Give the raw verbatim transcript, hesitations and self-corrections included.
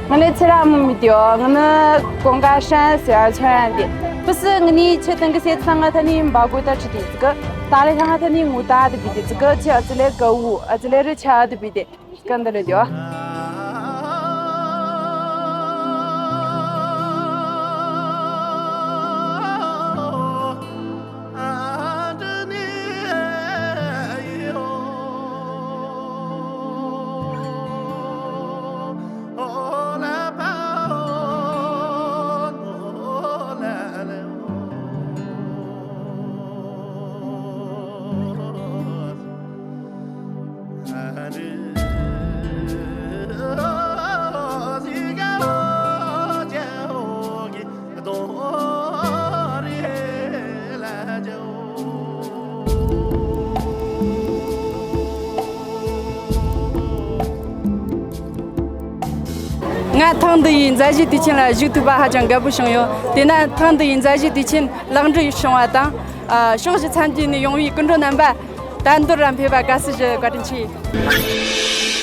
ང་ལས་ཚེ་རང་མི་མི་དེའོ། ང་ནི་ཀོང་ཀ་ཧྲན་ཟེར་ཆོ་ཡང་དེ། ཕུ་སི་ང་ནི་ཆེ་ཏང་གི་སེ་ཚང་ང་ཐ་ནི་འབའ་གོ་ད་ཁྲི་དེ་ཙི་གི། ད་ལས་ཁང་ང་ཐ་ནི་ངུ་ད་དེ་བི་དེ་ཙི་གི། ཆེ་ཨ་ཙི་ལས་ག་འུ་ཨ་ཙི་ལས་རི་ཆ་དེ་བི་དེ་ག་འདི་ལས་དེའོ། ང་ཐེངས་འདི་ཡི་མཛད་གཞི་དུས་ཆེན་ལ་ཞུགས་ཐུབ་པ་ཧ་ཅང་དགའ་པོ་བྱུང་ཡོད། དེས་ན་ཐེངས་འདི་ཡི་མཛད་གཞི་དུས་ཆེན་ལེགས་འགྲུབ་བྱུང་བ་དང་། ཨ། ཕྱོགས་བཞི་མཚམས་བརྒྱད་ནས་ཡོང་བའི་སྐུ་མགྲོན་རྣམ་པ་དལ་འདོར་ར་ཕེབས་པ་དགའ་བསུ་ཞུ་བཀའ་དྲིན་ཆེ།